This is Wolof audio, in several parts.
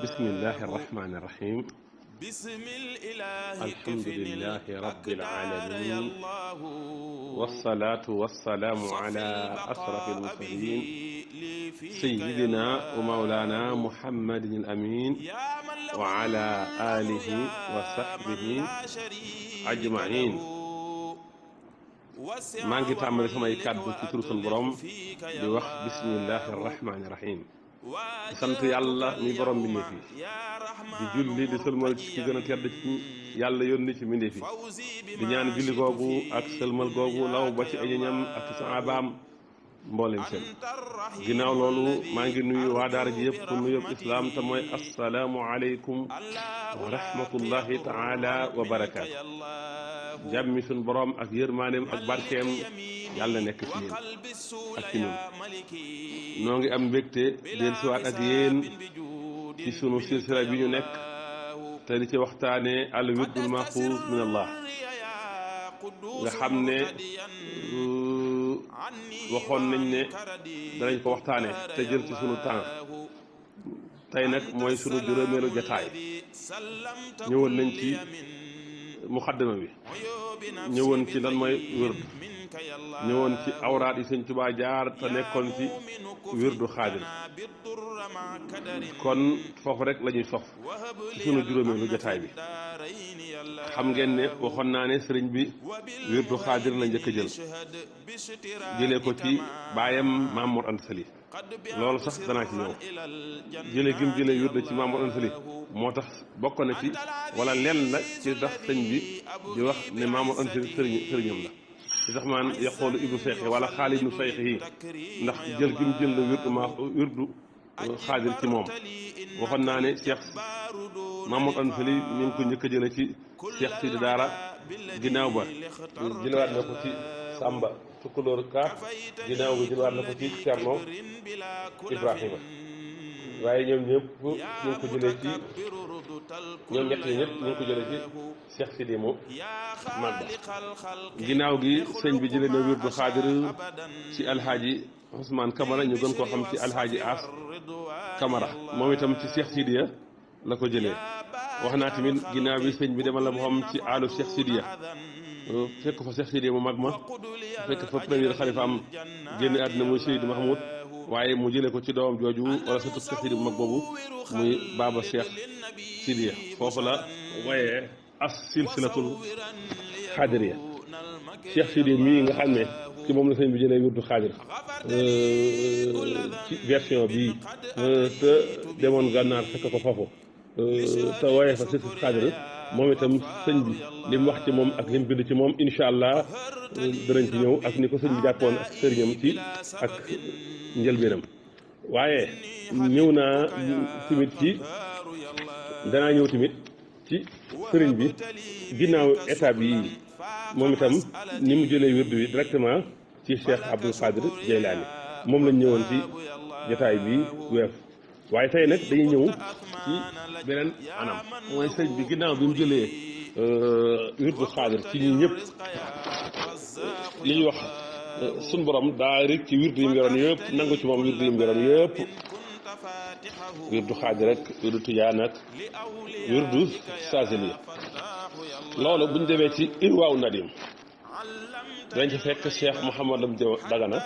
bismillahi irrahmani irrahim alhamdulilahi rabbil alamin wassalaatu wassalaamu ala asrafi almursalin sayidina wa mawlana muhammadin al amin wa ala alihi wa sahbihi ajmain maa ngi tàmbali samay kàddu ci turu sunu borom di wax bismillahi irrahmani irrahim di sant yàlla mi borom mbindeef yi di julli di sëlmal ci ki gën a tedd ci yàlla yónni ci mbindeef yi di ñaan julli googu ak sëlmal googu law ba ci ay ñam ak saabaam mboolem seen ginnaaw loolu maa ngi nuyu waa daara ji yëpp pour nuyoo islaam te mooy assalaamu aleykum wa rahmatullahi taala wa barakaatu jàmmi suñ borom ak yërmaaneem ak barkeem yàlla nekk ci yéen ak ci ñun noo ngi am mbégte del siwaat ak yéen ci sunu silsila bi ñu nekk te di ci waxtaane al wirdul maxuuz min allah nga xam ne waxoon nañ ne danañ ko waxtaane te jël ci sunu temps tey nag mooy sunu juróomeelu jataay ñëwoon nañ ci muxaddama bi ñëwoon ci lan mooy wird ñëwoon ci awraat yi sëñ Tuubaa jaar te nekkoon ci wirdu xaadir kon foofu rek la ñuy sof ci sunu juróomeelu jotaay bi xam ngeen ne waxoon naa ne sëriñ bi wirdu xaadir la njëkk a jëlee ko ci baayam Maam Mor Anta Sali loolu sax danaa ci ñëw jële gim jële wirdu ci Maam Mor Anta Sali moo tax bokk na ci wala lenn la ci tax sëñ bi di wax ne Maam Mor Anta Sali sëriñam la ci tax maan yaqoolu ibnu seyxi wala xaali ibnu seyxi yi ndax jël gi mu jël la wirdu xaadir ci moom waxoon naa ne Cheikh Mamadou Anta Sali mi ngi ko njëkk a jële ci Cheikh Sidi Daara ginnaaw ba jëlewaat na ko ci Samba Tukulóor Ka ginnaaw ba jëlewaat na ko ci Cerno Ibrahima waaye ñoom ñëpp ñu ngi ko jëlee ci ñoom ñett ñi ñëpp ñu ngi ko jëlee ci Cheikh Sidi mu mag ba ginnaaw gi sëñ bi jëlee na wirdu xaadir ci alhaaji Ousmane Camara ñu gën koo xam ci alhaaji As Camara moom itam ci Cheikh Sidiya la ko jëlee wax naa tamit ginnaaw bi sëñ bi demal la moo xam ci àllu Cheikh Sidiya fekk fa Cheikh Sidiya mu mag ma fekk fa premier xalifa am génn àddina muy Seydi Mahmoud waaye mu jëlee ko ci doomam jooju wala surtout Cheikh Sidiya bu mag boobu muy Baba Cheikh Sidiya foofu la waaye as silsilatul xaadiriya Cheikh Sidiya mii nga xam ne ci moom la sëñ bi jëlee wirdu xaadir ci version bii te demoon gànnaar fekk ko foofu te waaye fa silsilatul xaadir moom itam sëñ bi li mu wax ci moom ak li mu bind ci moom incha allah danañ ci ñëw ak ni ko sëñ bi jàppoon ak sëriñam ci ak njëlbeenam waaye ñëw naa tamit ci danaa ñëw tamit ci sëriñ bi ginnaaw étape yi moom itam ni mu jëlee wirdu wi directement ci Cheikh Abdul Qadir Jeylaani moom lañ ñëwoon ci jotaay bi weef waaye tey nag dañuy ñëw ci beneen anam mooy sëriñ bi ginnaaw bi mu jëlee wirdu xaadir ci ñi ñëpp li ñuy wax suñ borom daa rek ci wirdu yi mu yoroon yëpp nangu ci moom wirdu yi mu yoroon yëpp wirdu xaadir rek wirdu tijaan ak wirdu saasiliya loolu buñ demee ci irwaaw nadim dañ ci fekk Cheikh Mouhamadou Dagana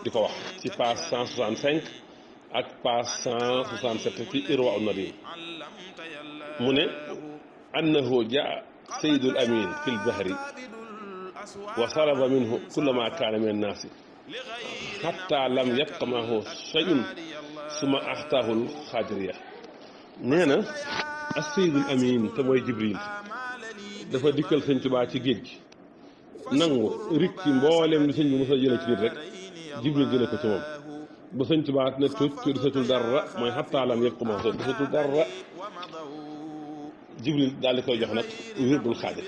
di ko wax ci page 165 ak page 167 ci irwaaw nadim mu ne annahu jaa sayyidul amin fil bahri wa saraba minhu kulla ma kaana min annaasi hatta lam yabqa maahu shay'un suma axtaahul xaadiriya nee na as sayyidul amin te mooy Jibril dafa dikkal sëñ Tuubaa ci géej gi nangu rik ci mboolem li sëñ bi mos a jëlee ci nit rek Jibril jëlee ko ci moom ba sëñ Tuubaa ne tuut ci desatul dara mooy hatta lam yabqa maahu desatul dara Jibril daal di koy jox nag wirdul xaadir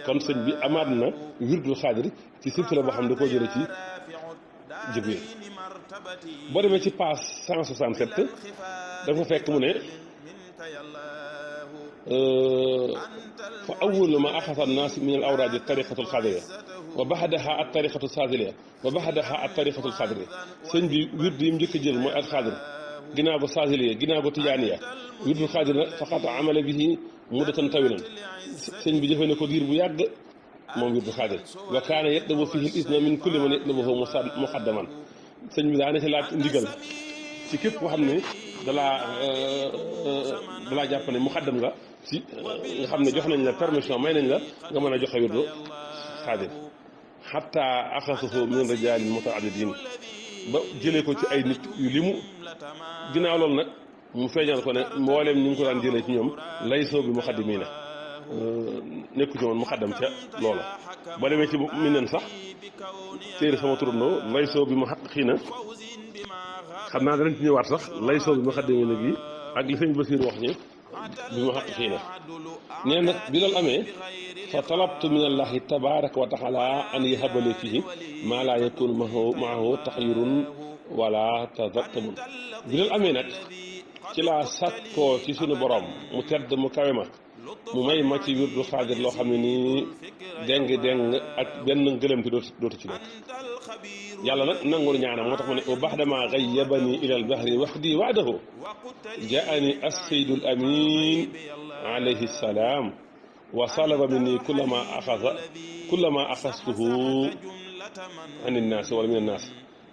kon sëñ bi amaat na wirdul xaadir ci silsila boo xam ne da koo jëlee ci Jibril boo demee ci page 167 dafa fekk mu ne fa awwalu ma axasa annaas min al awraadi tariqatul xaadiriya wa baxdaha at tariqatu saadiliya wa baxdaha at tariqatul xaadiriya sëñ bi wird yi mu njëkk a jël mooy al xaadir ginnaaw ko saasiliya ginnaaw ko tijaaniya wirdul xaadir nag faqat amala bihi muddatan tawilan sëñ bi jëfee na ko diir bu yàgg moom wirdul xaadir wa kaana yatlubu fihi al isna min kulli man yatlubuhu muqaddaman sëñ bi daana ci laaj ndigal ci képp koo xam ne dalaa jàpp ne muqaddam nga ci nga xam ne jox nañ la permission may nañ la nga mën a joxe wirdu xaadir xatta axasuhu min rijaalin mutaadidin ba jëlee ko ci ay nit yu limu ginnaaw loolu nag mu feeñal ko ne mbooleem ñu ngi ko daan jëlee ci ñoom lay soo bi muqaddimiina nekku ci woon muqaddam ca loola ba demee ci minen sax téere sama turandoo lay soo bi muhaqqiqiina xam naa danañ ci ñëwaat sax lay soo bi muqaddimiina gi ak li sëñ Basiir wax ñi bi muhaqqiqiina nee nag bi loolu amee fa talabtu min allahi tabaraka wa taala an yahabali fihi maa laa yakunu maahu taxyirun wala tazattabun bi loolu amee nag ci laa sàkkoo ci sunu borom mu tedd mu kawe ma mu may ma ci wirdu xaadir loo xam ne nii déng ak benn ngëlëm ti dootu ci nekk yàlla nag nangul ñaanam moo tax ma ne wa baxdama gayyabani ila al bahri waxdi waadahu jaani as-sayyidul amin alayhi salaam wa salaba minni kullama axastuhu an innaas wala min annaas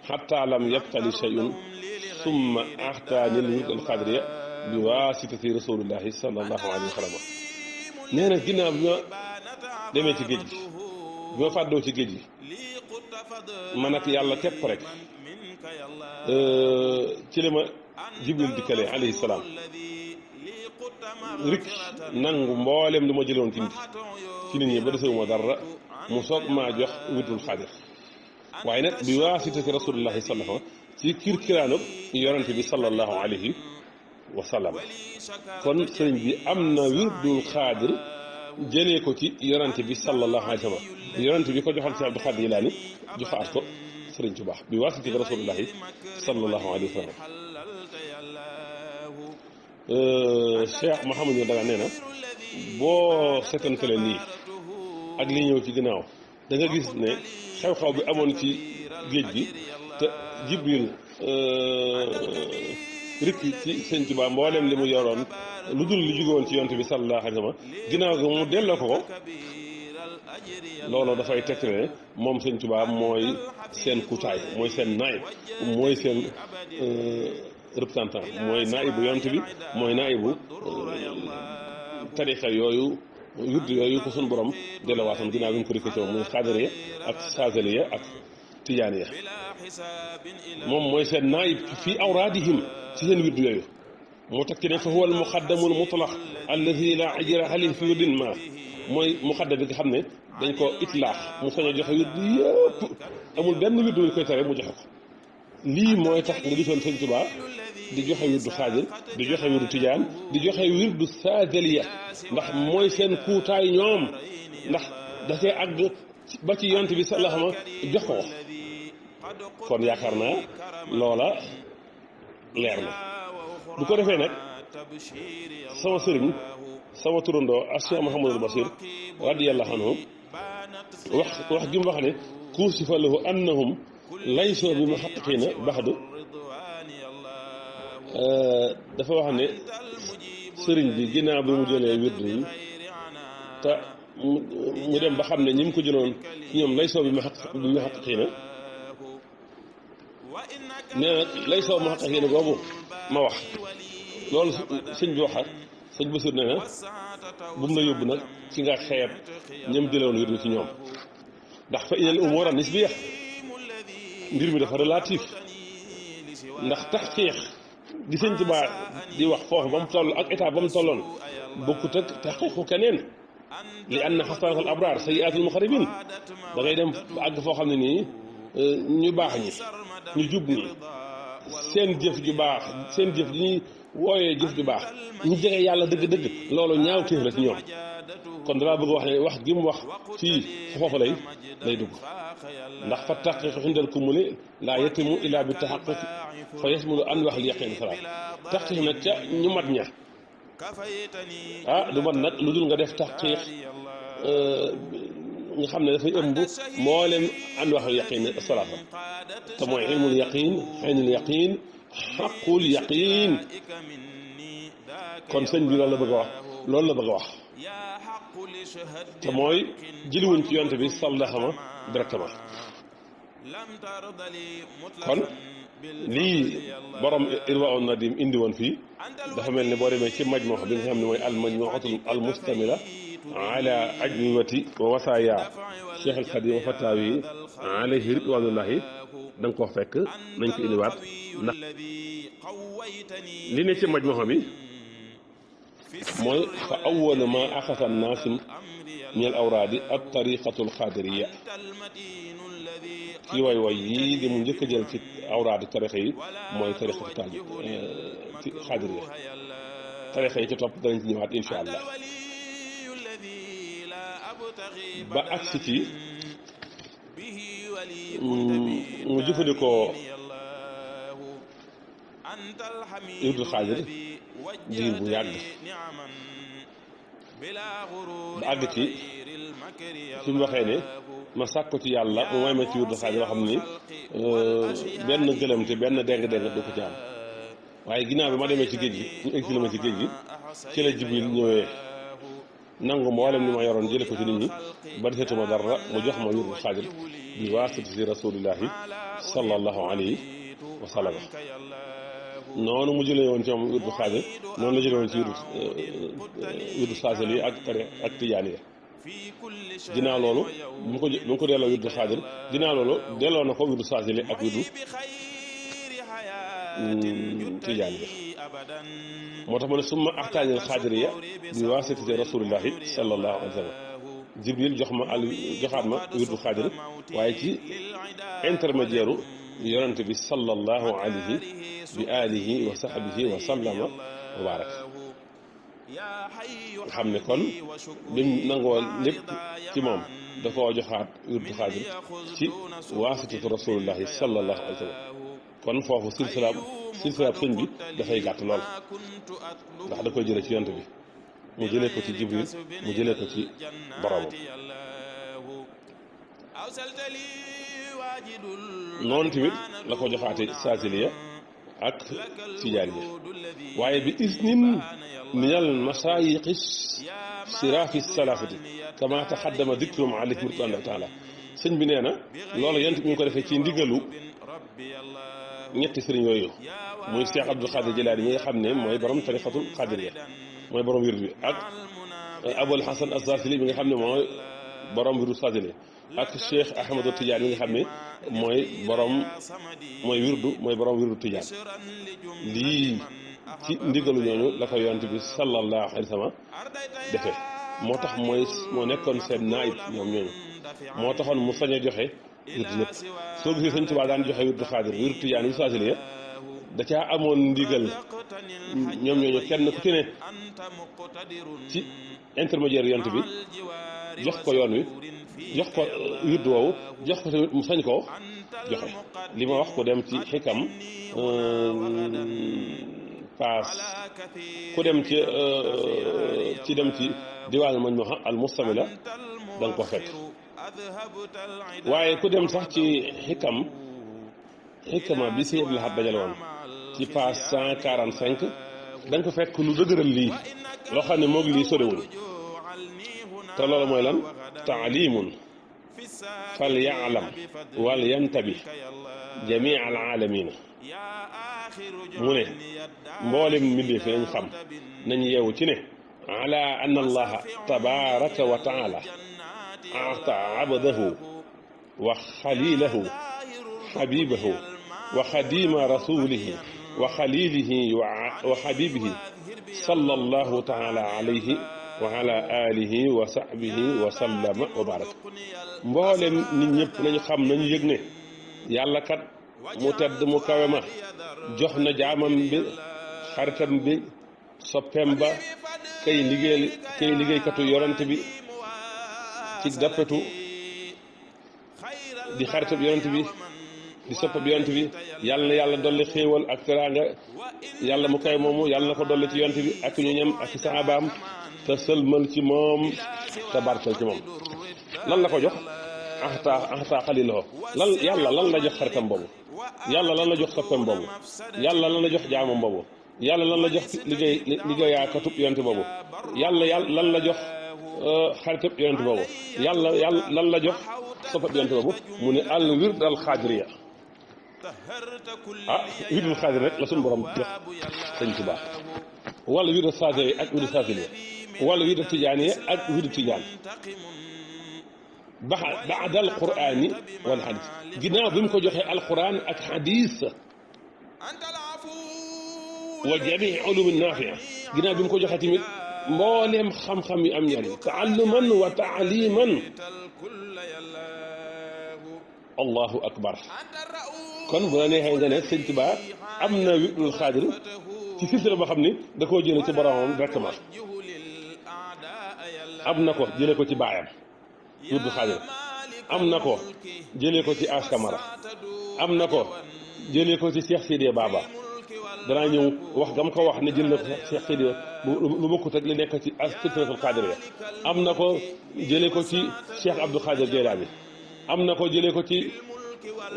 xatta lam yabqa li shay'un summa axtaani al-wird al-qadriya bi waasitati rasulillahi sallallahu alayhi wa sallam nee na ginnaaw bi ma demee ci géej gi bi ma fàddoo ci géej gi man ak yàlla képp rek ci la ma jibril dikkale alayhi salaam rik nangu mboolem lu ma jëloon ci nit ñi ba desewuma dara mu soog maa jox wirdul xaadir waaye nag bi waasitati rasulillahi sallallahu ci kirkiraanub yonante bi sallallahu alayhi wa sallam kon sëriñ bi am na wirdul xaadir jëlee ko ci yonante bi sallallahu alayhi wa sallam yonante bi ko joxal ci Abdul Xaadir Jilaani joxaat ko sëriñ Tuubaa bi waasitati rasulillahi sallallahu alayhi wa sallam Cheikh Mouhamadou Daga nee na boo seetantale lii ak li ñëw ci ginnaaw da nga gis ne xew-xew bi amoon ci géej gi te Jibril rikki ci sëñ Tuubaa mboolem li mu yoroon lu dul li jóge woon ci yonent bi sallallahu alayhi wa sallam ginnaaw gi mu delloo ko loolu dafay tekk ne moom sëñ Tuubaa mooy seen kutaay mooy seen naayib mooy seen représentant mooy naayibu yonent bi mooy naayibu tarixa yooyu wird yooyu ko suñu borom delloowaatoon ginnaaw bi ñu ko rikki ci moom muy xaadiriya ak saazaliya ak tijaaniya moom mooy seen naayib fii awraadihim ci seen wird yooyu moo tax ci ne fa huwa al muqaddamul mutlaq alladi la ajra alayhi fi wirdin ma mooy muqaddam bi nga xam ne dañ ko itlaax mu sañ a joxe wird yëpp amul benn wird bu ñu koy tere mu joxe ko lii mooy tax nga gisoon sëñ Tuubaa di joxe wirdu xaadir di joxe wirdu tijaan di joxe wirdu saazaliya ndax mooy seen kuutaay ñoom ndax dafay àgg ba ci yonent bi sallallahu alayhi wa sallam jox ko kon yaakaar naa loola leer na bu ko defee nag sama sëriñ sama turandoo Cheikh Mouhamadul Bachir radiyallahu anhu wax gi mu wax ne kuusifa lahu annahum laysoo bi muhaqqiqiina baxdu dafa wax ne sëriñ bi ginnaaw bi mu jëlee wirdu yi te mu dem ba xam ne ñi mu ko jëloon ñoom laysoo bi muhaqqiqiina nee na laysoo muhaqqiqiina boobu ma wax loolu sëñ bi waxat sëñ Basiir nee na bu mu la yóbbu nag ci nga xeeb ñoom jëlewoon wirdu ci ñoom ndax fa inal umuura nisbiya mbir mi dafa relatif ndax taxqiiq di sëñ Tuubaa di wax foofu ba mu toll ak état ba mu tolloon bokkut ak taxqiiqu keneen li anna xasanatul abraar sayyi'aatul muqarrabiin da ngay dem àgg foo xam ne nii ñu baax ñi ñu jub ñi seen jëf ju baax seen jëf ji ñuy wooyee jëf ju baax ñu jege yàlla dëgg-dëgg loolu ñaaw téef la ci ñoom kon dalaa bëgg wax ne wax gi mu wax fii foofu lay dugg ndax fa taxqiiqu indal kumuli laa yatimu illaa bi taxaqquq fa yasmulu an wax li yaqin salaat taxqiiq nag ca ñu mat ña du mat nag lu dul nga def taxqiiq nga xam ne dafay ëmb mboolem an wax yaqin salaat te mooy ilmul yaqin aynul yaqin xaqul yaqiin kon sëñ bi loolu la bëgg a wax loolu la bëgg a wax te mooy jëliwuñ ci yonte bi sallaxama directement kon lii borom Irwaa'un Nadiim indi woon fii dafa mel ni boo demee ci majmuux bi nga xam ne mooy al majmuuxatul al mustamila ala ajwibati wa wasaaya Cheikh al Xadim wa fataawi alayhi ridwaanullahi da nga koo fekk nañ ko indiwaat ndax li ne ci majmuux bi mooy fa awwala ma axasa naasim min al awraadi at tariqatul xaadiriya ci way yii li mu njëkk a jël ci awraadi tarixa yi mooy tariqatu taal ci xaadiriya tarixa yi ci topp danañ ci ñëwaat insha allah ba agsi ci mu jëfandikoo wirdul xaadir diir bu yàgg ba àgg ci fi mu waxee ne ma sàkku ci yàlla mu may ma ci wirdul xaadir yoo xam ni benn gëlëm te benn deng-deng du ko ci am waaye ginnaaw bi ma demee ci géej gi ñu exilé ma ci géej gi ci la Jibril ñëwee nangu mboolem li ma yoroon jële ko ci nit ñi ba desetuma dara mu jox ma wirdul xaadir bi waasitati rasulillahi sallallahu alayhi wa sallam noonu mu jëlee woon ci moom wirdu xaadir noonu la jëlee woon ci wirdu saasali yi ak tijaan yi ginnaaw loolu bu mu ko delloo wirdu xaadir ginnaaw loolu delloo na ko wirdu saasali ak wirdu tijaan yi moo tax ma ne summa axtaanil xaadiriya bi waasitati rasulillahi sallallahu alayhi wa sallam Jibril joxaat ma wirdu xaadir waaye ci intermédiaire yonente bi sallallahu alayhi bi alihi wa sahbihi wa sallama wa baraka nga xam ne kon bi mu nangoo lépp ci moom da koo joxaat wirdu xaadir ci waasitatu rasulillahi sallallahu alayhi wa sallam kon foofu silsilaab sëñ bi dafay gàtt lool ndax da koy jëlee ci yonente bi mu jëlee ko ci Jibril mu jëlee ko ci boromam noonu tamit la ko joxaate saasiliya ak tijaaniya waaye bi isnin minal masaayiqi siraafi salaasati kama taxaddama dikrum alayhim ridwanullahi taala sëñ bi nee na loolu yent bi ñu ko defee ci ndigalu ñetti sëriñ yooyu muy Cheikh Abdul Xaadir Jilaani mi nga xam ne mooy borom tariqatul xaadiriya mooy borom wirdu bi ak Abul Hasan Az-Zaasili mi nga xam ne mooy borom wirdu saasili ak Cheikh Ahmadu Tidiane mi nga xam ne mooy borom wirdu Tidiane lii ci ndigalu ñooñu la ko yonent bi sallallahu alayhi wa sallam defee moo tax moo nekkoon seen naayib ñoom ñooñu moo taxoon mu sañ a joxe wirdu yëpp soo gisee Sëñ Tuubaa daan joxe wirdu xaadir wirdu Tidiane yu saasiliya da caa amoon ndigal ñoom ñooñu kenn ku ci ne ci intermédiaire yonent bi jox ko yoon wi jox ko wirdu woowu jox ko tamit mu sañ koo joxe li ma wax ko dem ci xikam paas ku dem ci dem ci diwaanu majmuha al mustamila da nga ko fekk waaye ku dem sax ci xikama bi si Abdul Ahad dajale woon ci page 145 da nga ko fekk lu dëgëral lii loo xam ne moog lii sorewul te loolu mooy lan taalimun fal yaalam wal yantabi jamii al aalamina mu ne mboolem mbindeef nañ xam nañ yeewu ci ne ala an allaha tabaraka wa taala aata abdahu wa xalilahu xabibahu wa xadima rasulihi wa xalilihi wa xabibihi sallallahu taala alayhi wa ala alihi wa sahbihi wa sallama wa baraka mboolem nit ñëpp nañu xam nañu yëg ne yàlla kat mu tedd mu kawe ma jox na jaamam bi xaritam bi soppeem ba kay liggéeykatu yorante bi ci dappetu di xaritab yorante bi di soppab yorante bi yàlla na yàlla dolli xéewal ak teraanga yàlla mu kawe moomu yàlla na ko dolli ci yorante bi ak ñu ñam ak saabaam te sëlmal ci moom te barkel ci moom lan la ko jox axtaa xalilahu lan la jox xaritam boobu yàlla lan la jox soppam boobu yàlla lan la jox jaamam boobu yàlla lan la jox liggéeyaakatub yonent boobu yàlla lan la jox xaritab yonent boobu yàlla lan la jox soppab yonent boobu mu ne al wird al xaadiriya wirdul xaadir rek la suñu borom jox sëñ Tuubaa wala wirdu saadili ak wirdu saadili wala wirdu tijaani ak wirdu tijaan baadal quraani wala xadis ginnaaw bi mu ko joxee alquran ak xadis wa jamii ulumi naafia ginnaaw bi mu ko joxee tamit mbooleem xam-xam yu am njariñ taalluman wa taaliman allahu akbar kon bu la neexee nga ne sëñ Tuubaa am na wirdul xaadir ci silsila boo xam ni da koo jëlee ci boromam directement am na ko jëlee ko ci baayam wirdul xaadir am na ko jëlee ko ci As Kamara am na ko jëlee ko ci Cheikh Sidiya Baba danaa ñëw wax gam ko wax ne jël na ko Cheikh Sidiya lu bokkut ak li nekk ci silsilatul xaadiriyya am na ko jëlee ko ci Cheikh Abdou Khadir Jeylaani am na ko jëlee ko ci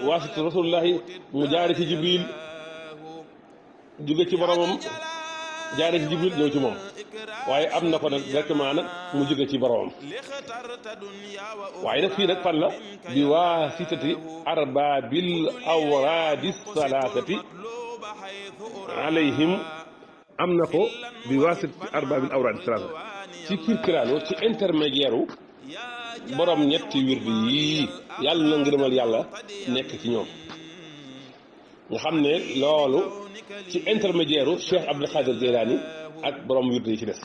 waasitu rasulullahi mu jaare ci Jibril jóge ci boromam jaare ci Jibril ñëw ci moom waaye am na ko nag directement nag mu jóge ci boromam waaye nag fii nag fan la bi waasitati arbaabil awraadi salaasati alayhim am na ko bi waasitati arbaabil awraadi salaasati ci kirkiraano ci intermédiaire u borom ñetti wird yii yàlla na ngërëmal yàlla nekk ci ñoom nga xam ne loolu ci intermédiaire u Cheikh Abdou Khadir Jeylaani ak borom wird yi ci des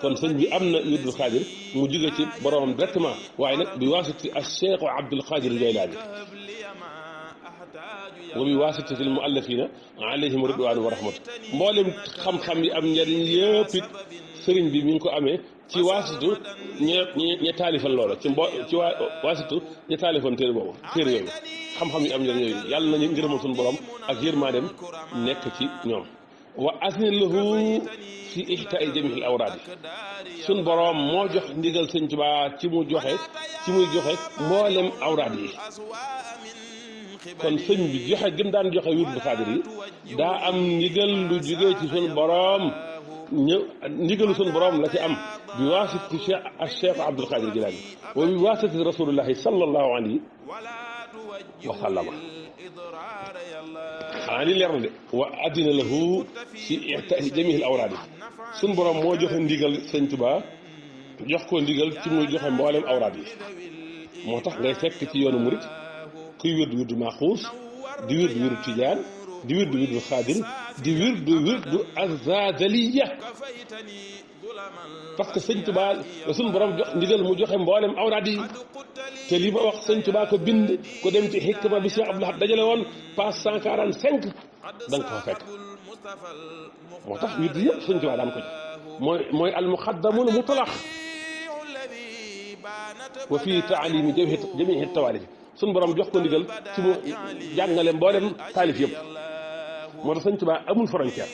kon sëñ bi am na wirdul xaadir mu jóge ci boromam directement waaye nag bi waasitati al Cheikh Abdul Khadir Jeylaani wa bi waasitati al muallafina alayhim ridwaanu wa rahmatu mboolem xam-xam yi am njariñ yëpp it sëriñ bi mi ngi ko amee ci waasitu ña taalifal loola ci waasitu ña taalifal téere boobu téere yooyu xam-xam yi am njëriñ yooyu yàlla nañu ngërëmal suñu borom ak yërmaandeem nekk ci ñoom wa asni lahu fi ihtaai jamihil awraadi suñ borom moo jox ndigal sëñ Tuubaa ci muy joxe mboolem awraad yi kon sëñ bi joxe gëm daan joxe wirdul xaadir yi daa am ndigal lu jógee ci suñ borom ndigalu suñu borom la ci am bi waasitati Cheikh Abdul Khadir Jeylaani wa bi waasitati rasulullahi sallallahu alayhi wa sallama xanaa li leer na de wa addina lahu ci ihtaai jamihil awraadi suñu borom moo joxe ndigal sëñ Tuubaa jox ko ndigal ci muy joxe mboolem awraad yi moo tax ngay fekk ci yoonu murit kuy wirdu Maxuus di wirdu Tijaan di wirdu xaadir di wirdu azadaliya parce que sëñ Tuubaa la suñu borom jox ndigal mu joxe mboolem awraad yi te li ma wax sëñ Tuubaa ko bind ko dem ci xikma bi Cheikh Abdou Lahad dajale woon page 145 da nga ko fa fekk moo tax wirdu yëpp sëñ Tuubaa daan ko jox mooy almuqaddamul mutlaq wa fii taalimi jamii tawaalif suñu borom jox ko ndigal ci mu jàngale mboolem taalif yëpp moo tax sëñ Tuubaa amul frontière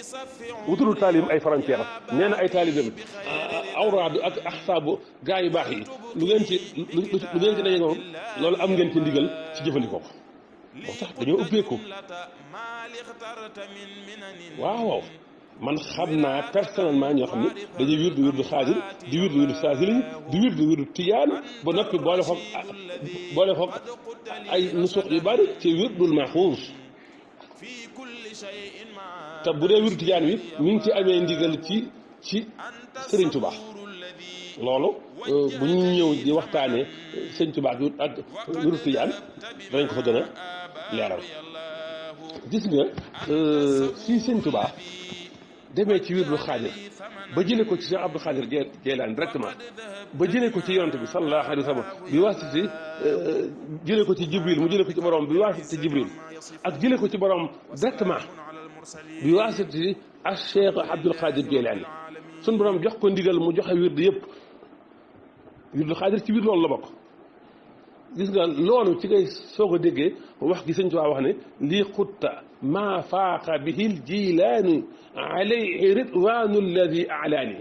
wutalul taalib ay frontière nee na ay taalibam awraadu ak axsaabu gaa yu baax yi lu ngeen ci daje noonu loolu am ngeen ci ndigal ci jëfandikoo ko moo tax dañoo ubbeeku waaw man xam naa personnellement ñoo xam ne dañuy wirdu xaadir di wirdu saasili di wirdu tijaan ba noppi boole xoog ay nusuux yu bari ci wirdul maxuus te bu dee wirdu tijaan wi mi ngi ci amee ndigal ci Sëriñ Tuubaa loolu bu ñu ñëw di waxtaanee Sëriñ Tuubaa ak wirdu tijaan danañ ko fa gën a leeral gis nga si Sëriñ Tuubaa demee ci wirdu xaadir ba jëlee ko ci Cheikh Abdou Khadir Jeylaani directement ba jëlee ko ci yonent bi sallallahu alayhi wa sallam bi waasiti jëlee ko ci Jibril mu jëlee ko ci borom bi waasiti Jibril ak jëlee ko ci borom directement bi waasiti ak Cheikh Abdou Khadir Jeylaani suñu borom jox ko ndigal mu joxe wirdu yëpp wirdu xaadir ci biir loolu la bokk. gis nga loolu ci ngay soog a déggee wax gi sëñ Tuubaa wax ne lii xutta maa faaqa bihil jilaani alayhi ridwaanu alladi alaani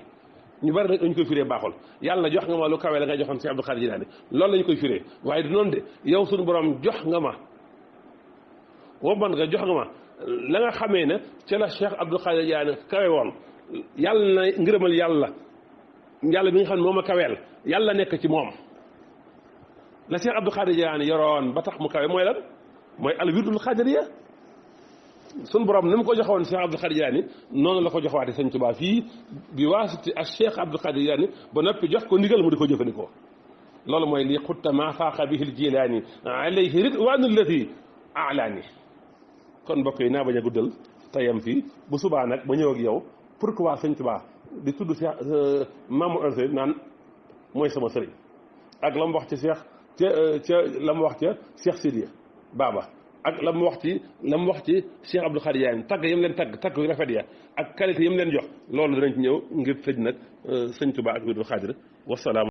ñu bari nag dañ koy firee baaxul yàlla jox nga ma lu kawe la nga joxoon si Abdou Khadir Jilaani loolu lañ koy firee waaye du noonu de yow suñu borom jox nga ma wommat nga jox nga ma la nga xamee ne ca la Cheikh Abdou Khadir Diané kawe woon yàlla na ngërëmal yàlla bi nga xam ne moom a kaweel yàlla nekk ci moom la Cheikh Abdou Khadir Diané yoroon ba tax mu kawe mooy lan mooy al wirdul xaadiriya sun borom ni mu ko joxoon Cheikh Abdou Khadir Diané noonu la ko joxwaate Sëñ Tuubaa fii bi waasiti ak Cheikh Abdou Khadir Diané ba noppi jox ko ndigal mu di ko jëfandikoo loolu mooy lii xutta maa faaqa bihi l jilaani alayhi ridwaanu allati alaani kon mbokk yi naa bañ a guddal tayam fii bu subaa nag ma ñëw ak yow pourquoi Sëñ Tuubaa di tudd Cheikh Mamadou Anta Sali naan mooy sama sëriñ ak la mu wax ci Cheikh ca la mu wax ca Cheikh Sidiya Baba ak la mu wax ci Cheikh Abdou Khadir Diané tagg yam leen tagg yu rafet ya ak qualité yam leen jox loolu danañ ci ñëw ngir tëj nag Sëñ Tuubaa ak Abdou Khadir wasalaam